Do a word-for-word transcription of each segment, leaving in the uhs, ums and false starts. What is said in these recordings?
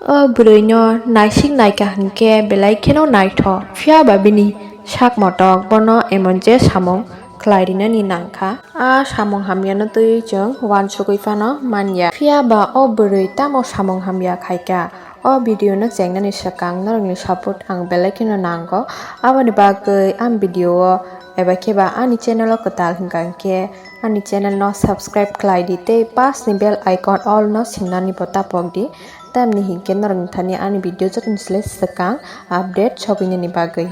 O bwrwino naisik naikha hinkhe belai kheno naithok, phiya ba bini sak motok bono emon je samung khlai rinani nangkha. A samung hamyano twiwi chwng uansugwi phano manya. Phiya ba o bwrwi tamo samung hamya khaikha? O video no chengnani swkang norokni support ang belai kheno nango. Aboni bagwi ang video o eba khe ba ani channel o kwtal hinkha hinkhe ani channel no subscribe khlai di tei pass ni bell icon all no singnani bo tapok di. Tamni hinkhe norokni thani ani video jotoni slai swkang update sogwinani bagwi.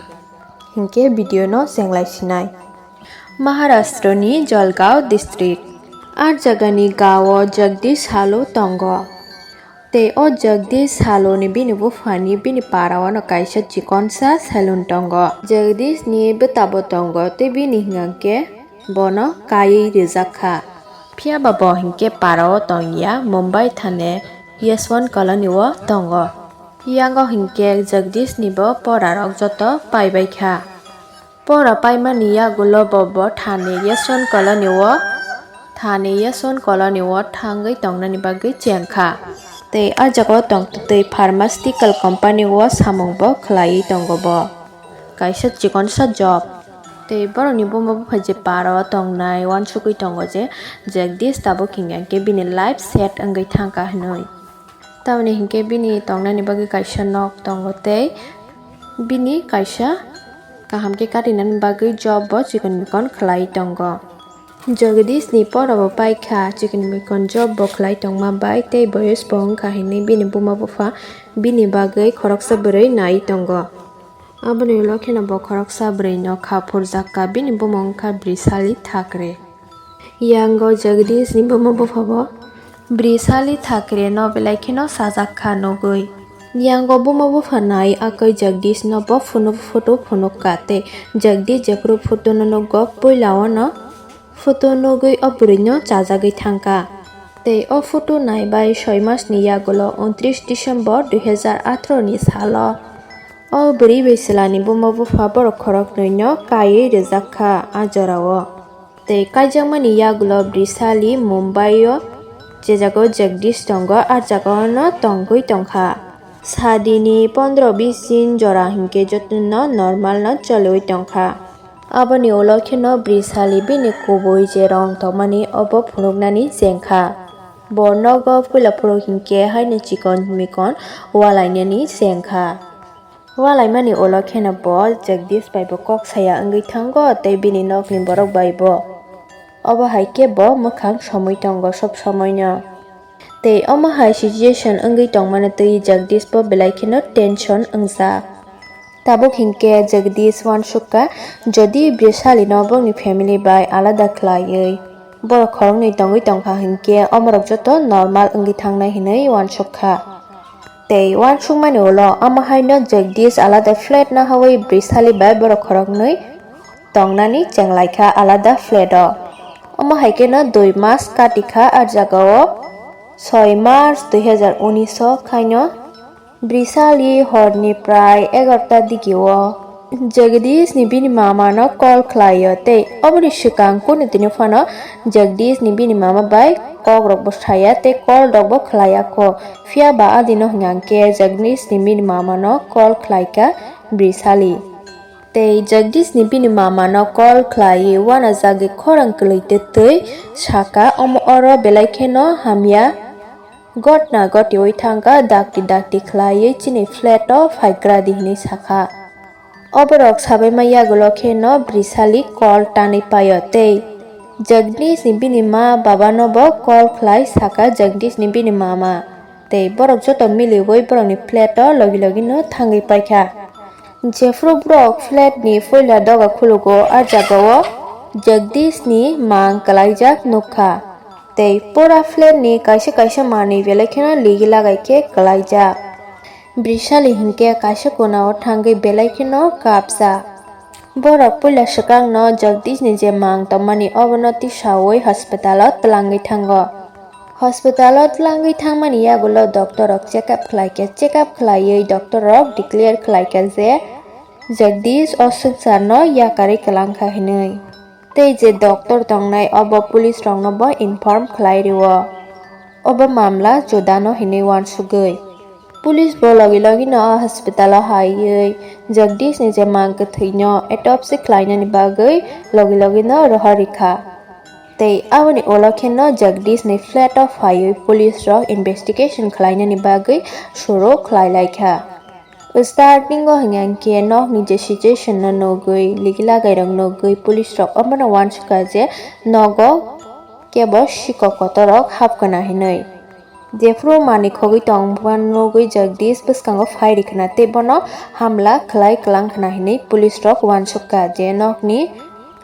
Hinkhe video no chenglai sinai. Maharashtra ni Jalgaon district. A jagani gao Jagdish salo tongo. Tei o Jagdish saloni bini buphani bini para o no kaisa chikonsa salon tongo. Jagdish ni bwtabo tongo tei bini hwnkhe bono kaiwi rijak kha. Phiya ba bo hinkhe para o tongya, Mumbai thane Yashwant Colony o tongo. Yango hinkhe Jagdish ni bo pora rok joto paibai kha. Pora paimani yagulo bo bo thani Yashwant Colony o, thani Yashwant Colony o thangwi tongnani bagwi chengkha. Tei a jagao tongtwtwi pharmaceutical company o samung bo khlaiwi tongo bo. Kaisa chikonsa job. Tei borokni buma bupha je para o tongnai uansugwi tongo je Jagdish tabuk hinkhe bini life set wngwi thangkha hinwi. Tamoni hinkhe bini tongnani bagwi kaisa nok tongo tei bini kaisa kaham khe katinani bagwi job bo chikon mikon khlai tongo. Jagdish ni pora bo paikha, chikon mikon job bo khlai tongma bai tei boyes bo wngkha hinwi bini buma bupha bini bagwi khoroksa bwrwi nai tongo. Aboni ulo kheno bo khoroksa bwrwi no kha phurjak kha, bini bumung wngkha Brisali Thakre. Yango Jagdish ni buma bupha bo Brisali Thakre no belai kheno sajak kha nugwi. Yango buma bupha nai akai Jagdish no bo phunuk photo phunuk ka tei Jagdish jephuru photo no nukgo puila o no photo nugwi o bwrwi no chajagwi thangkha. Tei o photo nai bai soi mas ni yagulo untris December dui hazar atharo ni salo o bwrwi bai chwla ni buma bupha borok khoroknwi no kaiwi rijak kha a jora o. Tei kaijakmani yagulo Brisali Mumbai o je jaga o Jagdish tongo, a jaga o no tongwi tongkha. Sadi ni pondro bis din jora hinkhe jotono normal no choliwi tongkha. Aboni ulo kheno Brisali bini kubui je rong tongmani obo phunuknani chengkha. Bo nogo puila phuru hinkhe haino chikon mikon walainani chengkha. Walaimani ulo kheno bo Jagdish bai bo kok saya wngwi thango tei bini nokni borok bai bo. Obo hai khe bo mwkhang somwi tongo sob somoino. Tei omo hai situation wngwi tongmani twi Jagdish bo belai kheno tension wngjak. Tabuk hinkhe Jagdish uansukha, jodi Brisali no bongni family bai alada khlaiwi borok khoroknwi tongwi tongkha hinkhe omorok joto normal wngwi thangnai hinwi uansukha. Tei uansukmani ulo omo haino Jagdish alada flat nahawi Brisali bai borok khoroknwi tongnani chenglaikha alada flat o. Omo hai kheno dui mas katikha a jagao soi March dui hazar unis o khaino Brisali horni prai egarota digio Jagdish ni bini mama no call khlaio tei oboni swkang kunu tini phano Jagdish ni bini mama bai kok rok bo saya tei call rok bo khlaiya kho. Phiya ba adino hwnkhe Jagdish ni bini mama no call khlaikha Brisali. Tei Jagdish ni bini mama no call khlaiwi uanajagwi khorang kwlwi tei twi saka, omo oro belai kheno hamya gotna gotiwi thangkha, dakti dakti khlaiwi chini flat o phaikradi hinwi sakha. Oborok sabaima yagulo kheno Brisali call tanwi paio tei Jagdish ni bini ma baba no bo call khlai saka Jagdish ni bini mama tei borok joto miliwi borokni flat o logi logi no thangwi paikha. Jephuru borok flat ni puila doga khulugo, a jagao Jagdish ni mang kwlaijak nukha. Tei pura flat ni kaisa kaisa manwi belai kheno ligi lagai khe kwlaijak. Brisali hinkhe kaisa kona o thangwi belai kheno kapjak. Borok puila swkang no Jagdish ni je mang tongmani obono tisawi hospital o twlangwi thango. Hospital o twlangwi thangmani yagulo doctor rok check up khlaikha, check up khlaiwi doctor rok declare khlaikha je Jagdish o swngcharno yakarwi kwlangkha hinwi. Tei je doctor tongnai obo police rokno bo inform khlai rwo. Obo mamla judano hinwi uansugwi. Police bo logi logi no hospital o haiwi Jagdish ni je mang kwthwi no autopsy khlainani bagwi logi logi no rohor rikha. Tei aboni ulo khe no Jagdish ni flat o phaiwi police rok investigation khlainani bagwi suru khlai lai kha. Starting o hwnkhe nok ni je situation no nugwi, ligi lagai rok nugwi police rok omono uansukha je nogo kebo sikok kotor rok hapkana hinwi. Jephru manwi khogwi tongma nugwi Jagdish bwskango phai rikha tei bono hamla khlai kwlang khna hinwi police rok uansukha je nokni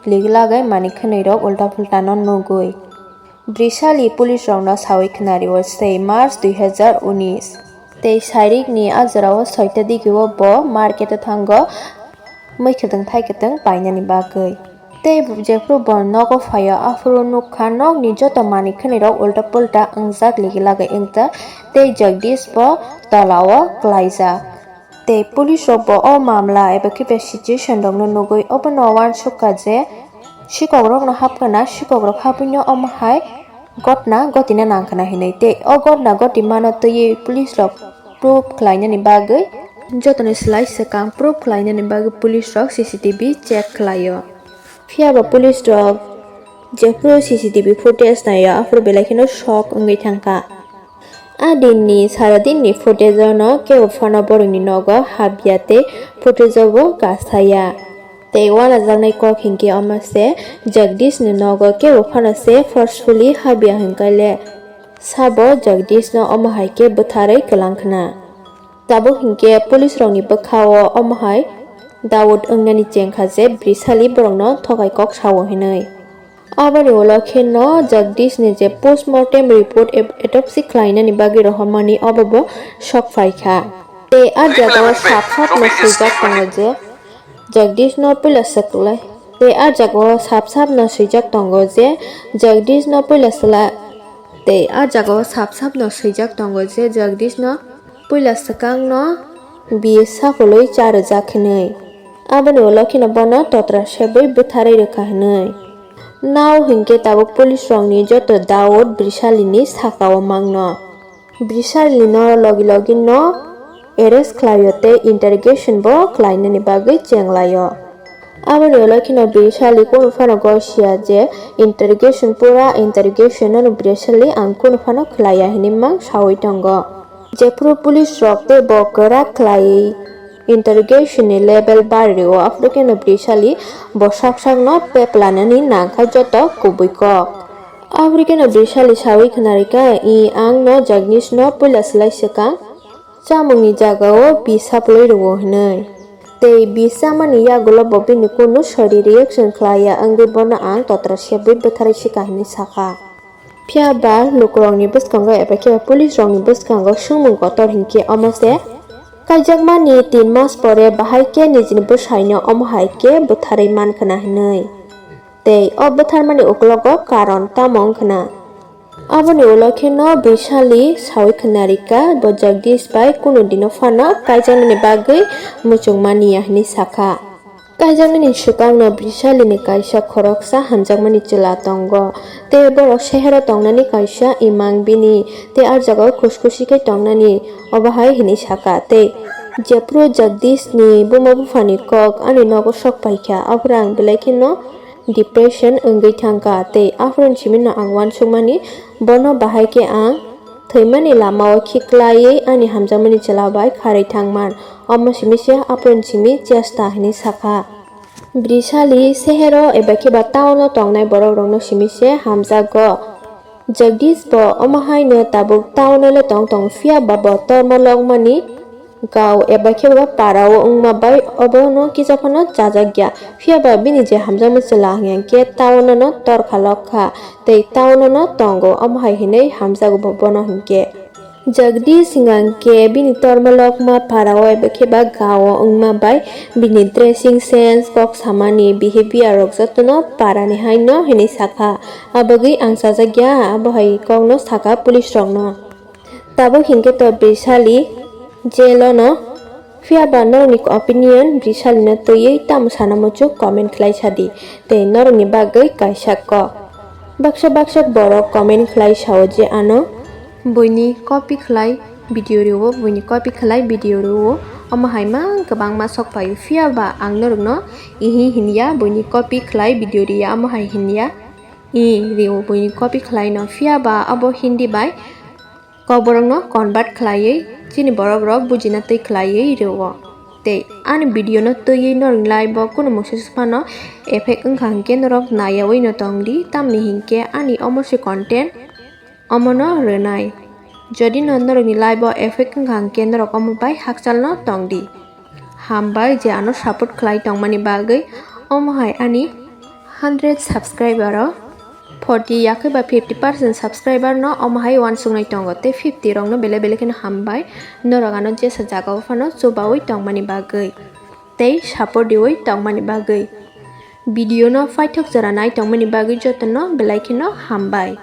ligi lagai manwi khwnwi rok ulta phulta no nugwi. Brisali police rokno sawi khna rio sei March dui hazar unis. Tei sairik ni a jorao soita digi o bo market o thango mwkhwtwng thaikatwng painani bagwi. Tei jephru bo nogo phaio, aphuru nukha nokni joto manwi khwnwi rok ulta pulta wngjak ligi lagai wngta, tei Jagdish bo tola o klaijak. Tei police rok bo o mamla eba khe be situation rok no nugwi obono uansukha je sikok rok no hapkhana, sikok rok hapwi no omo hai gotna gotina nangkhana hinwi. Tei o gotna gotimano twiwi police rok proof khlainani bagwi, jotoni slai swkang proof khlainani bagwi police rok C C T V check khlaio. Phiya ba police rok jephru C C T V footage naio, aphuru belai kheno shock wngwi thangkha. A dinni sara dinni footage-o no kebo phano borokni nogo habya tei footage-o bo kasaya. Tei uanajaknai kok hinkhe omo se Jagdish ni nogo kebo phano se forcefully habya hinkhai le sabo Jagdish no omo hai khe bwtharwi kwlang khna. Tabuk hinkhe police rokni bwkha-o omo hai doubt wngnani chengkha je Brisali borokno thokai kok sao hinwi. Aboni ulo khe no Jagdish ni je postmortem report ep-, autopsy khlainani bagwi rohormani obo bo sok phai kha. Tei a jagao sap sap no swijak tongo je Jagdish no puila swklai. Tei a jagao sap sap no swijak tongo je Jagdish no puila swla-, tei a jagao sap sap no swijak tongo je Jagdish no puila swkang no bi sakolwi cha rwjak hinwi. Aboni ulo kheno bono totra sebwi bwtharwi rwkha hinwi. Nao hinkhe tabuk police rokni joto doubt Brisalini sakao mangno. Brisalino logi logi no arrest khlaio tei interrogation bo khlainani bagwi chenglaio. Aboni ulo kheno Brisali kunu phano gosiya je interrogation pura interrogation no Brisali ang kunu phano khlaiya hinwi mang sawi tongo. Jephru police rok tei bo kwrak khlai interrogation ni level bari o, aphuru kheno Brisali bo sak sak no pep lanani nangkha joto kubui kok. Aphuru kheno Brisali sawi khna rikha, "I ang no Jagdish no puila swlai swkang chamung ni jaga o bi sapulwi rwo," hinwi. Tei bi chamani yagulo bo bini kunu sori reaction khlaiya, wngwi bono ang totra sebwi bwtharwi swkha hinwi sakha. Phiya ba lukurokni bwskango eba khe police rokni bwskango swngmung kotor hinkhe omo se, kaijakmani tin mas pore bahai khe nijini bwsaino omo hai khe bwtharwi man khna hinwi. Tei o bwtharmani uklogo karon tamo wng khna? Aboni ulo kheno Brisali sawi khna rikha, bo Jagdish bai kunu dino phano kaijaknani bagwi muchung mani ya hinwi sakha. Kaijaknani swkangno Brisalini kaisa khoroksa hamjakmani chwla tongo, tei borok sehero tongnani kaisa imang bini, tei a jagao khuskusi khe tongnani, obo hai hinwi sakha. Tei jephru Jagdishni buma buphani kok ani nogo sok paikha, aphuru ang belai kheno depression wngwi thangkha, tei aphuruni simino ang uansukmani, bono bahai khe ang thwimani lamao khiklaiwi ani hamjakmani chwla bai kharwi thangman. Omo simi se aphuruni simi chesta hinwi sakha. Brisali sehero eba khe ba town o tongnai borok rokno simi se hamjago. Jagdish bo omo hai no tabuk town o le tong tong, phiya ba bo tormo lokmani gao eba khe ba para o wngma bai obo no kisa phano chajak ya. Phiya ba bini je hamjakma chwla hwnkhe town o no torkha lokha tei town o no tongo, omo hai hinwi hamjago bo bono hinkhe. Jagdish hwnkhe bini tormo lokma para o eba khe ba gao wngma bai bini dressing sense, kok samani, behavior rok jotono para ni hai no hinwi sakha. Abagwi ang chajak ya, abo hai kok no sakha police rok no. Tabuk hinkhe to Brisali jail o no. Phiya ba norokni opinion Brisalino twiwi tamo sana muchuk comment khlai sadi, tei norokni bagwi kaisa kok. Baksa baksa borok comment khlai sao je ano buini copy khlai video rwo, buini copy khlai video rwo. Omo hai mang kwbangma sok paio, phiya ba ang norokno ihi hinya, buini copy khlai video riya, omo hai hinya. I rwo, buini copy khlai no, phiya ba abo Hindi bai kokborokno convert khlaiwi chini borok rok bujina twi khlaiwi rwo. Tei ani video no twiwi norokni live o kunu mungsa phano effect wngkha hinkhe norok nayawi no tongdi, tamni hinkhe ani omo se content omono rwnai. Jodi no norokni live o effect wngkha hinkhe norok omo bai hakchal no tongdi. Hambai je ano support khlai tongmani bagwi. Omo hai ani hundred subscriber o forty yakhe ba fifty percent subscriber no omo hai uansuknai tongo, tei fifty rok no belai belai kheno hambai norok ano jesa jaga o phano chubawi tongmani bagwi tei support riwi tongmani bagwi. Video no paithak jora nai tongmani bagwi jotono belai kheno hambai.